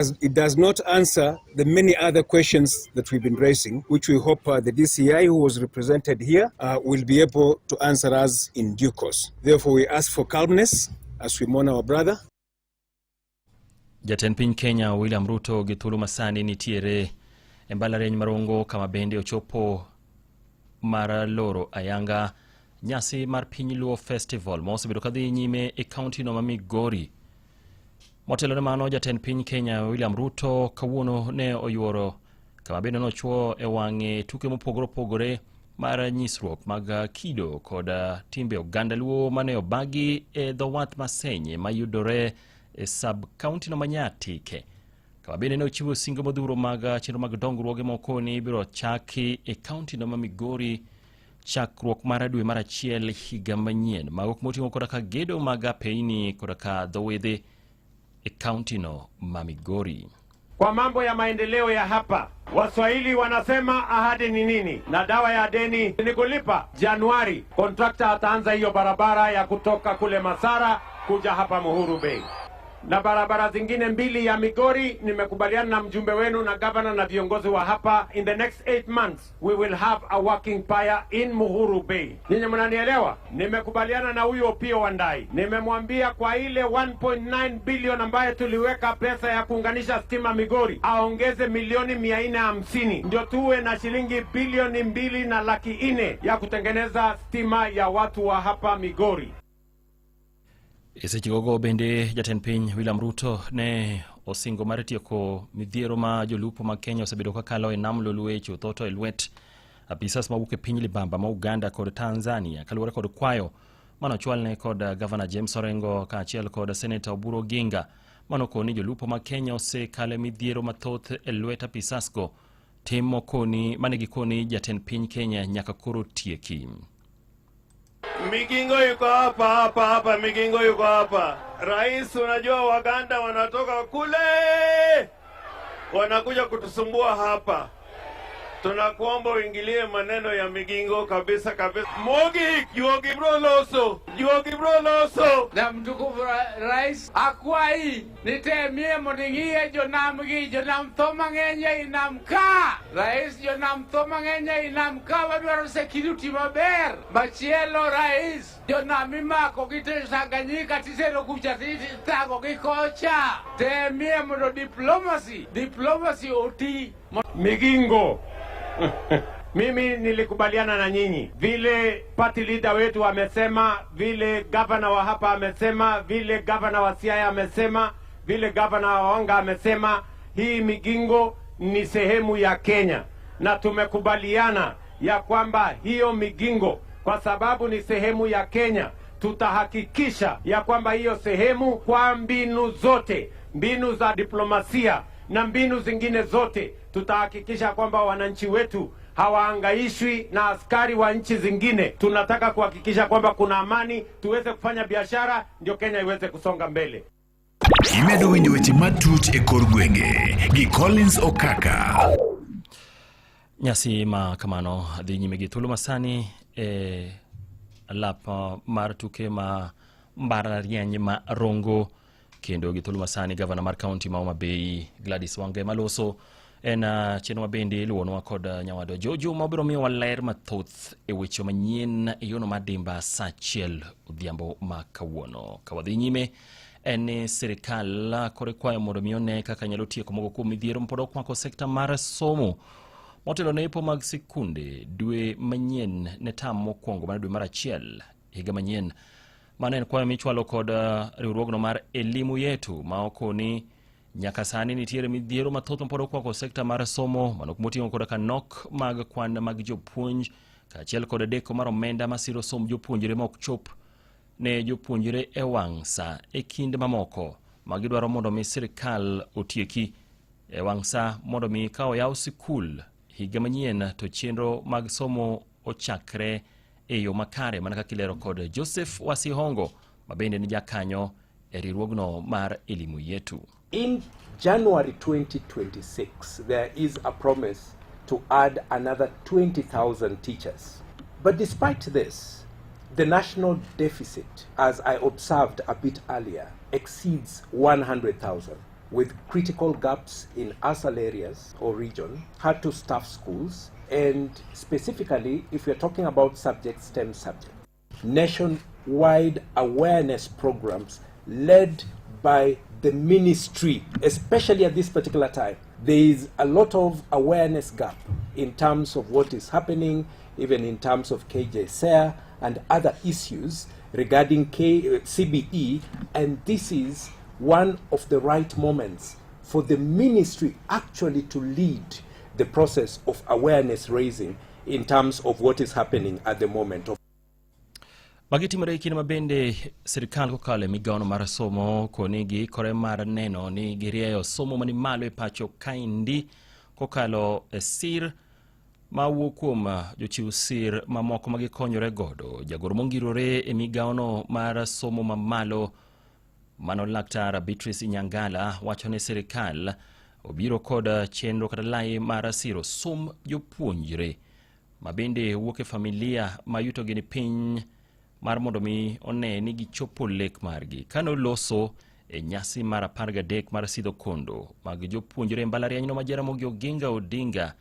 It does not answer the many other questions that we've been raising, which we hope the DCI, who was represented here, will be able to answer us in due course. Therefore, we ask for calmness as we mourn our brother. Jatend piny Kenya William Ruto gi thuolo masani nitiere e mbalariany ma Rongo kama bende ochopo mar loro ayanga nyasi mar piny Luo Festival ma osebedo kadhi nyime e kaunti no ma Migori. Motelo ne mano, jatend piny Kenya William Ruto kawuono ne oyuoro kama bende nochuo e wang'e tuke mopogore opogore mar nyisruok mag kido kod timbe oganda Luo mane obagi e dho wath Masenye mayudore e sub county no ma Nyatike, kama bende ne ochiwo singo modhuro mag chenro mag dongruoge moko ni ibiro chaki e kaunti no ma Migori chakruok mar dwe mar achiel higa manyien. Mago moting'o koda ka gedo mag apeyni koda ka dho wedhe e kaunti no ma Migori. Kwa mambo ya maendeleo ya hapa, Waswahili wanasema ahadi ni nini, na dawa ya deni ni kulipa. Januari kontrakta ataanza hiyo barabara ya kutoka kule Masara kuja hapa Muhuru Bay na barabara zingine mbili ya Migori. Nimekubaliana na mjumbe wenu na gavana na viongozi wa hapa, in the next 8 months we will have a working pier in Muhuru Bay. Ninyi mnanielewa? Nimekubaliana na huyu Opiyo Wandayi, nimemwambia kwa ile 1.9 billion ambayo tuliweka pesa ya kuunganisha stima Migori, aongeze milioni 450 ndio tuwe na shilingi bilioni 2 na laki 4 ya kutengeneza stima ya watu wa hapa Migori. E sechegogo bende jatend piny William Ruto ne osingo mar tieko midhiero ma jolupo mag Kenya osebedo kakalo e nam Lolwe chutho to e lwet apisas mawuok e piny libamba ma Uganda kod Tanzania, kaluwore kod kwayo manochwalne kod gavana James Orengo kaachiel kod seneta Oburu Oginga manokoni jolupo mag Kenya osekalo e midhiero mathoth e lwet apisasgo, tim mokoni mane gikoni jatend piny Kenya nyaka koro tieki. Migingo yuko hapa hapa hapa, Migingo yuko hapa. Rais, unajua Waganda wanatoka kule wanakuja kutusumbua hapa. Tunakuomba uingilie maneno ya Migingo kabisa kabisa. Mogik, juogi bro loso, juogi bro loso. Na mtukufu rais, akwayi nitemie mondo ing'iye jonam gi jonam tho mang'eny ei nam ka. Rais, jonam tho mang'eny ei nam ka, wadwaro security maber. Machielo, rais, jonam imako gi Tanganyika titero kucha tithago gi kocha. Temie mondo diplomacy oti. Migingo. Mimi nilikubaliana na nyinyi vile party leader wetu amesema, vile gavana wa hapa amesema, vile gavana wa Siaya amesema, vile gavana wa Wanga amesema, hii Migingo ni sehemu ya Kenya, na tumekubaliana ya kwamba hiyo Migingo, kwa sababu ni sehemu ya Kenya, tutahakikisha ya kwamba hiyo sehemu kwa mbinu zote, mbinu za diplomasia na mbinu zingine zote, tutahakikisha kwamba wananchi wetu hawaangaishwi na askari wa nchi zingine. Tunataka kuhakikisha kwamba kuna amani, tuweze kufanya biashara, ndio Kenya iweze kusonga mbele. Imedo winjo weche matut e kor gwenge gi Collins Okaka. Nyasi ma kamano dhi nyime gi thuolo masani e lap mar tuke ma mbalariany ma Rongo, kendo gi thuolo masani gavana mar kaunti ma Homa Bay Gladys Wanga ema loso. En chenro ma bende iluwonwa kod nyawadwa Jojo ma obiro miyowa ler mathoth e weche manyien e yono mar dimba sa 1 odhiambo ma kawuono. Ka wadhi nyime, en ni sirikal koro ikwayo mondo mi one kaka nyalo tieko moko kuom midhiero mapod okwako sekta mar somo motelo ne yepo mag sikunde dwe manyien ne tam mokwongo mar dwe mar achiel higa manyien. Mano en kwayo michwalo kod riwruogno mar Elimu Yetu ma okoni nyaka sani nitiere midhiero mathoth mapod okwako sekta mar somo, mano moting'o koda ka nok mag kwan mag jopuonj kaachiel kod deko mar omenda masiro somb jopuonjre ma ok chop ne jopuonjre e wang' sa, e kind mamoko ma gidwaro mondo mi sirikal otieki e wang' sa mondo mi ka oyaw sikul higa manyien to chenro mag somo ochakre e yo makare, mana kaka ilero kod Joseph Wasihongo ma bende ni jakanyo e riwruogno mar Elimu Yetu. In January 2026, there is a promise to add another 20,000 teachers. But despite this, the national deficit, as I observed a bit earlier, exceeds 100,000. with critical gaps in ASAL areas or region, had to staff schools, and specifically if we're talking about subjects, STEM subjects. Nationwide awareness programs led by the ministry, especially at this particular time. There is a lot of awareness gap in terms of what is happening, even in terms of KJSEA and other issues regarding CBE, and this is one of the right moments for the ministry actually to lead the process of awareness raising in terms of what is happening at the moment. Magi timore e kinde ma bende sirikal kokalo e migawono mar somo koni giikore mar neno ni girieyo somo mani malo e pacho kaendi kokalo e sir mawuok kuom jochiw sir mamoko ma gikonyore godo. Jagoro mongirore e migawono mar somo mamalo mano Laktar Beatrice Inyangala wacho ni sirikal obiro kod chenro kata lai mar siro somb jopuonjre ma bende wuok e familia ma yutogi ni piny mar mondo mi one ni gichopo lek margi. Kane oloso e nyasi mar 13 mar sidho kondo mag jopuonjre e mbalarianyno ma Jaramogi Oginga Odinga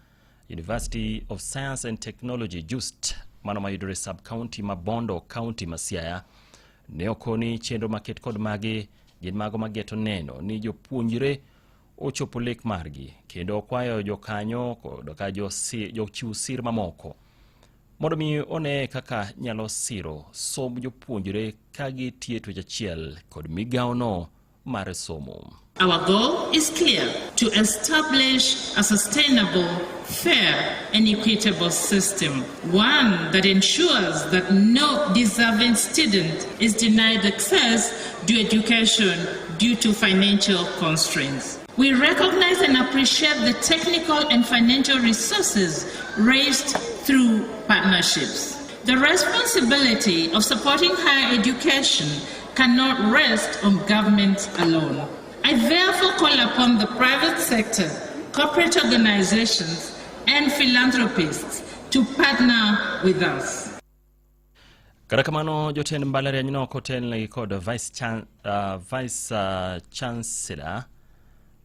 University of Science and Technology JUST mano mayudore sub county ma Bondo, county ma Siaya, ne okoni chenro maket kod magi gin mago mageto neno ni jopuonjre ochopo lek margi kendo okwayo jokanyo kod ka jochiw sir mamoko mondo mi one kaka nyalo siro somb jopuonjre ka gitiyo e twech achiel kod migawono mar somo. Our goal is clear: to establish a sustainable, fair, and equitable system, one that ensures that no deserving student is denied access to education due to financial constraints. We recognize and appreciate the technical and financial resources raised through partnerships. The responsibility of supporting higher education cannot rest on government alone. I therefore call upon the private sector, corporate organizations, and philanthropists to partner with us. Kata kamano jotend mbalarianyno kotelnegi kod Vice Chancellor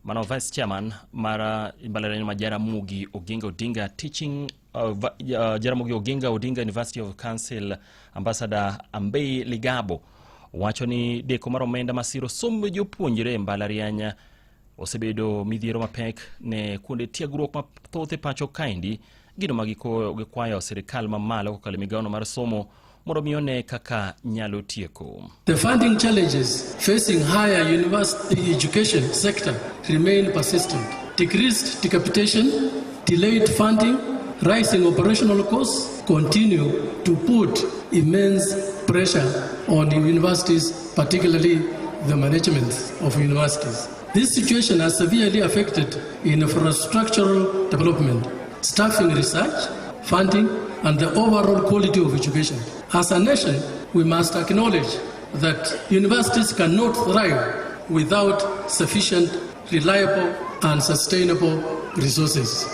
mano Vice Chairman mar mbalariany ma Jaramogi Oginga Odinga Teaching Jaramogi Oginga Odinga University of Council, Ambassador Ambei Ligabo, wacho ni deko mar omenda masiro somb jopuonjre e mbalariany osebedo midhiero mapek ne kuonde tiegruok mathoth e pacho kaendi, gino ma gikwayo sirikal mamalo kokalo e migawono mar somo mondo mi one kaka nyalo tieko. The funding challenges facing higher university education sector remain persistent. Decreased capitation, delayed funding, rising operational costs continue to put immense pressure on universities, particularly the management of universities. This situation has severely affected infrastructural development, staffing research, funding, and the overall quality of education. As a nation, we must acknowledge that universities cannot thrive without sufficient, reliable, and sustainable resources.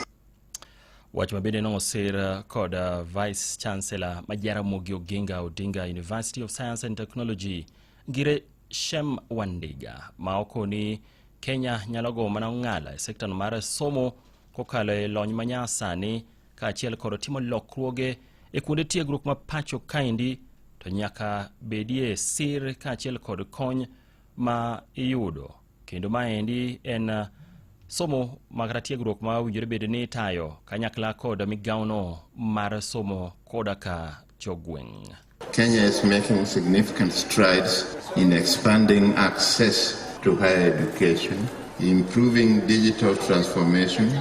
Wach ma bende nosir kod Vice Chancellor ma Jaramogi Oginga Odinga University of Science and Technology, Ngire Shem Wandiga, ma okoni Kenya nyalo go mana ong'ala e sekta no mar somo kokalo e lony manyasani kaachiel kod timo lokruoge e kuonde tiegruok ma pacho kaendi, to nyaka bedie sir kaachiel kod kony ma iyudo kendo maendi en somo ma kata tiegruok ma owinjore bed ni itayo kanyakla kod migawono mar somo koda ka jogweng'. Kenya is making significant strides in expanding access to higher education, improving digital transformation,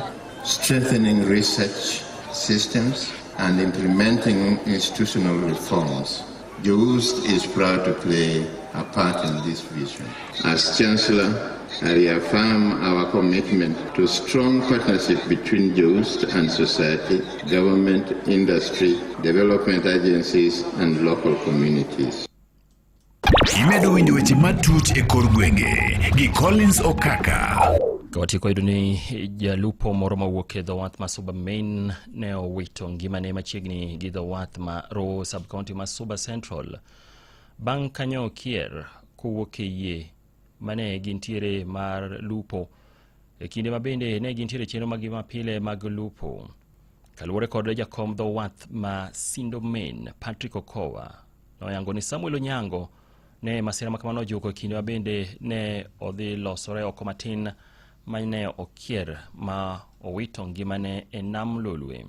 strengthening research systems, and implementing institutional reforms. JOOUST is proud to play a part in this vision. As Chancellor, I reaffirm our commitment to strong partnership between JOOUST and society, government, industry, development agencies, and local communities. Imedo winjo weche matut e kor gwenge gi Collins Okaka. Ka watieko, yudo ni jalupo moro mawuok e dho wath ma Suba Main ne owito ngimane machiegni gi dho wath ma Rowo, sub county ma Suba Central, bang' kanyo okier kowuok e yie. mane gintiere mar lupo e kinde ma bende ne gintiere chenro maggi mapile mag lupo. Kaluwore kod jakom dho wath ma Sindo Main, Patrick Okowa, noyango ni Samuel Onyango ne masira ma kamano ojuko e kinde ma bende ne odhi losore oko matin ma ne okier ma owito ngimane e nam Lolwe.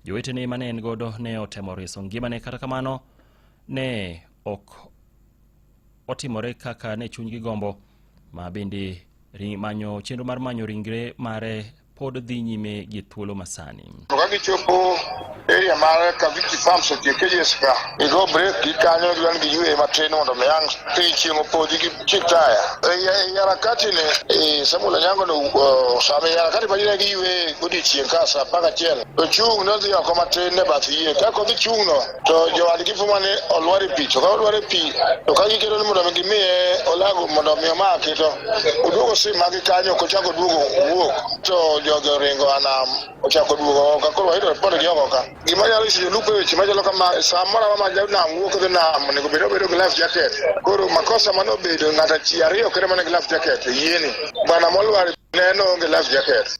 Jowetene mane en godo ne otemo reso ngimane, kata kamano ne ok otimore kaka ne chunygi gombo, ma bende manyo chenro mar manyo ringre mare pod dhi nyime gi thuolo masani. To ka gichopo area mar Kaviti Farms e tie Kejes ka, gigo break gi kanyo gidwa ni giywe matin mondo mi ang' piny chieng' opodhi gi chik taya. Ei harakati ni, Samuel Onyango no sama ei harakati ma ne giywe godiochieng' ka saa 11 to chung' nodhi oko matin e bath yie. Ka kodhi chung' no to jowadgi fuma ni olwar e pi. To ka olwar e pi to ka giketo ni mondo mi gimiye olago mondo mi omaki to oduogo sima gi kanyo ok ochako oduogo wuok to jogi oringo a nam ochako duogo oko koro wayudo report gi oko ka. Gima nyalo nyiso jolupo e weche machalo kama saa moro amora ma janam wuok dhi nam onego bed ni obedo gi life jacket. Koro makosa mane obedo ng'ato ji ariyo kende mane gi life jacket e yieni. Bwana molwar ne en oonge life jacket.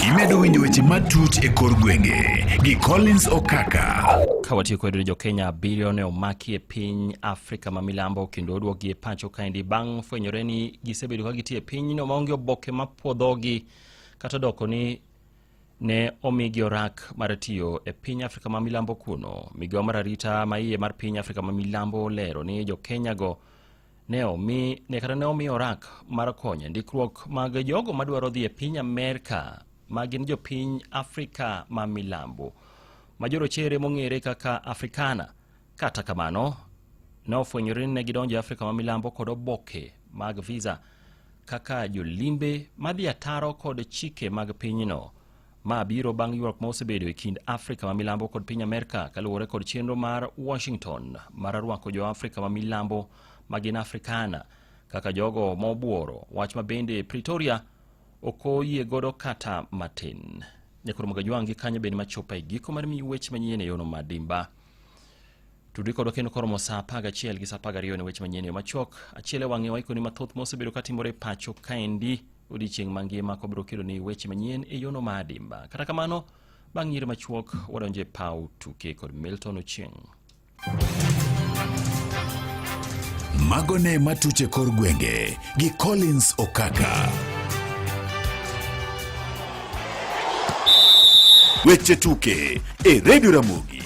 Imedo winjo weche matut e kor gwenge gi Collins Okaka. Ka watieko yudo ni jo-Kenya abiriyo ne omaki e piny Afrika ma milambo kendo oduokgi e pacho kaendi bang' fwenyore ni gisebedo ka gitiyo e pinyno maonge oboke mapuodhogi kata doko ni ne omigi orak mar tiyo e piny Afrika ma milambo kuno. Migawo mar arita ma iye mar piny Afrika ma milambo olero ni jo-Kenya go ne omi ne kata ne omi orak mar konyo e ndikruok mag jogo madwaro dhi e piny Amerka ma gin jopiny Afrika ma milambo ma jorochere mong'ere kaka Afrikana. Kata kamano, ne ofwenyore ni ne gidonjo e Afrika ma milambo kod oboke mag visa kaka jolimbe madhi ataro kod chike mag pinyno. Ma biro bang' ywak ma osebedo e kind Afrika ma milambo kod piny Amerka kaluwore kod chenro mar Washington mar rwako jo Afrika ma milambo ma gin Afrikana kaka jogo ma obuoro, wach ma bende Pretoria ok oyie godo kata matin. Nyakoro Magajwang' gi kanyo bende machopo e giko mar miyi weche manyien e yono madimba. Tudri kodwa kendo koromo saa 11 gi saa 12 ne weche manyien e yo machuok. Achiel e wang'e waikoni mathoth mosebedo katimore e pacho kaendi odiechieng' mangima kobiro kelo ni weche manyien e yono ma adimba. Kata kamano, bang' yiero machuok wadonjo e paw tuke kod Milton Ochieng'. Mago ne matuche kor gwenge gi Collins Okaka. Weche tuke e Radio Ramogi.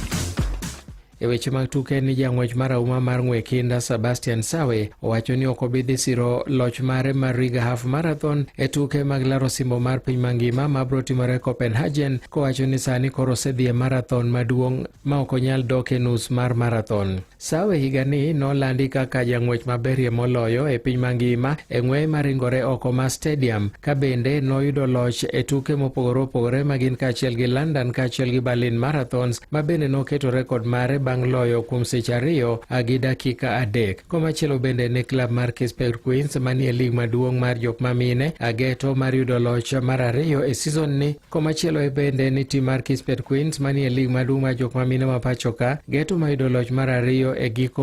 E weche mag tuke ni jang'wech marahuma mar ng'we kinda Sebastian Sawe owacho ni ok obi dhi siro loch mare mar Riga Half Marathon e tuke mag laro osimbo mar piny mangima mabiro timore Copenhagen, kowacho ni sani koro osedhi e marathon maduong' ma ok onyal dok e nus mar marathon. Sawe higani nolandi kaka jang'wech maberie moloyo e piny mangima e ng'weye maringore oko mar stadium, ka bende noyudo loch e tuke mopogore opogore ma gin kaachiel gi London kaachiel gi Berlin Marathons ma bende noketo rekod mare bang' loyo kuom seche 2 gi dakika 3. Komachielo bende ne klab mar Kispert Queens manie lig maduong' mar jok mamine ageto mar yudo loch mar 2 e season ni. Komachielo e bende ni tim mar Kispert Queens manie lig maduong' mar jok mamine ma pacho ka geto mar yudo loch mar 2 e giko